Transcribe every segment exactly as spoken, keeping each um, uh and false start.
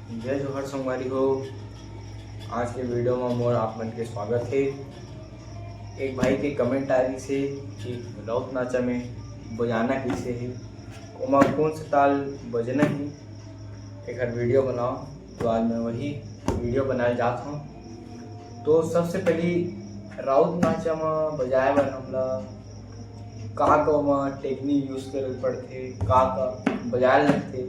जय जोहार संगवारी हो, आज के वीडियो में मोर आप मन के स्वागत हे। एक भाई के कमेंट आ रही से कि राउत नाचा में बजाना कैसे है, ओमा कौन सा ताल बजना है, एक वीडियो बनाओ। तो आज मैं वही वीडियो बनाए जात हूँ। तो सबसे पहली राउत नाचा में बजाए बर हमला का का ओमा टेक्निक यूज करे पड़थे, का का बजाए लगथे,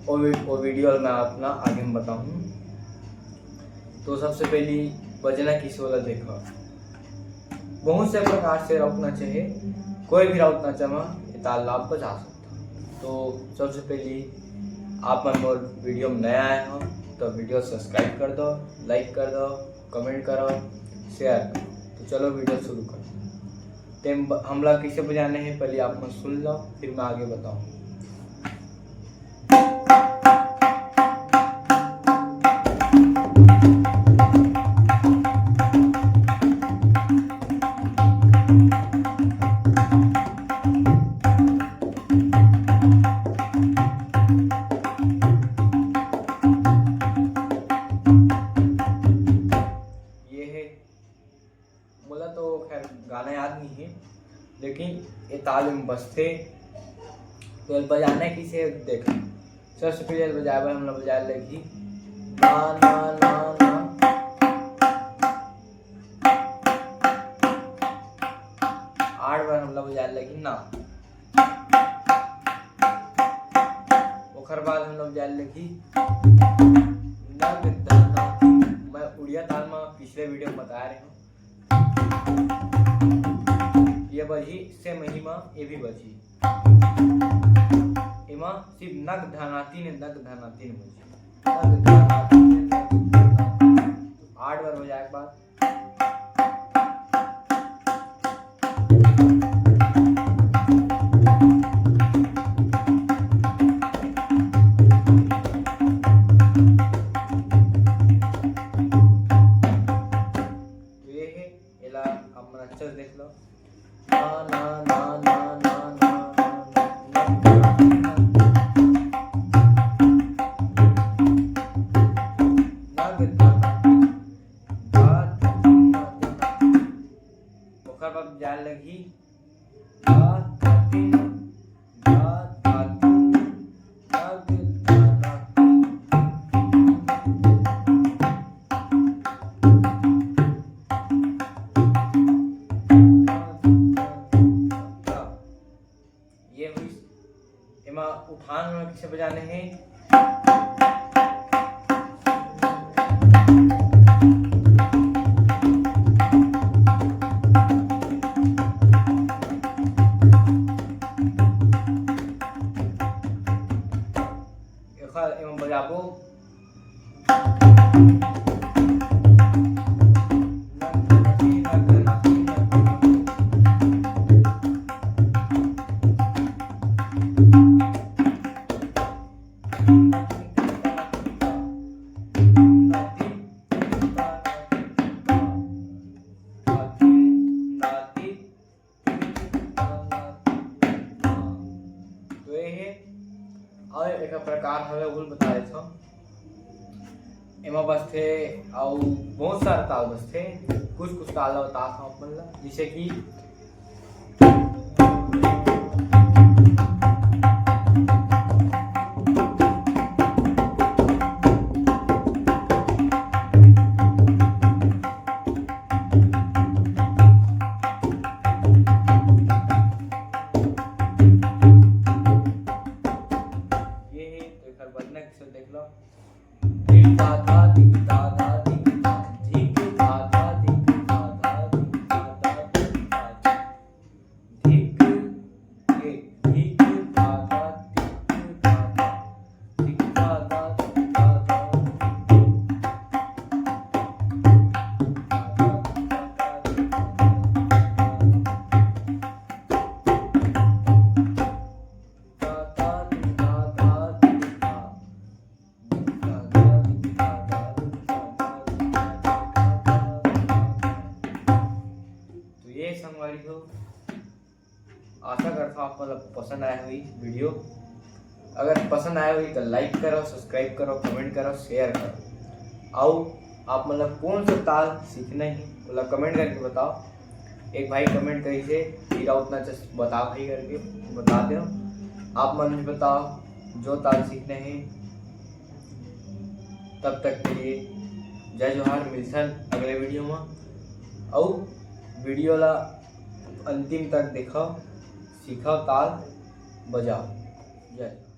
वो वी-, वो वीडियो मैं अपना आगे में बताऊँ। तो सबसे पहली बजना किसे वाला देखा, बहुत से प्रकार से राउत नाचा है, कोई भी राउत नाचा में ये ताल ला आप बजा सकते हो। तो सबसे पहली आप मन मोर वीडियो में नया आए हो तो वीडियो सब्सक्राइब कर दो, लाइक कर दो, कमेंट करो, शेयर करो। तो चलो वीडियो शुरू करो। तेम ब-, हमला कैसे बजाने हैं पहले आप मन सुन लो, फिर मैं आगे बताऊँ। ये है, मोला तो खैर गाना याद नहीं है, लेकिन ये ताल में बजथे। तो ये बजाना है किसे, देख, सबसे पहले बजाए बर हमला बजाए लगही ना, ना, ना, ना। आठ बार हमला बजाए लगही ना। ओकर बाद हमला बजाए लगही नग धना। मैं उड़िया ताल में पिछले वीडियो में बताए रहे हूँ। ये बजही, same एही मा ये भी बजही। एमा सिर्फ नग धनातीन, नग धनातीन बजही। नग धनातीन, नग धनातीन। आठ बार बजाए के बाद तो ये है, एला आप मन अच्छा से देख लो। ना, ना, ना, ना। ओकर बाद जाए लगही धा, धा, धी, धा, धा, धी, धा, धा, धा, धी। ये हुई, एमा उठान में कैसे बजाने हैं। एखर एमा बजाबो। तो ये है, और एक प्रकार हवे, वो बता देता हूँ। एमा बजथे, अउ बहुत सारा ताल बजथे, कुछ कुछ ताल ला बतात हूँ अपन ला, जैसे कि ये है, तो एक बार बजना किसे देख लो। धिक धा धा, धिक धा धा, धिक धा, धिक धा धा, धिक धा धा, धिक धा धा, धिक धा धा। धिक, धिक, धिक धा धा, धिक धा धा, धिक धा धा, धिक धा धा। तो ये संगवारी हो, आशा करता हूँ आप मन ला पसंद आया हुई वीडियो। अगर पसंद आए होही तो like करो, subscribe करो, comment करो, share करो। अउ आप मन ला कौन सा ताल सीखना हे, ओला comment करके बताओ। एक भाई comment करिस हे कि राउत नाच बता भाई करके, बता दो। आप मन भी बताओ जो ताल सीखना हे। तब तक के लिए जय जोहार, मिलथन अगले video में। अउ video ला अंतिम तक देखो, सीखो ताल बजाओ। जय।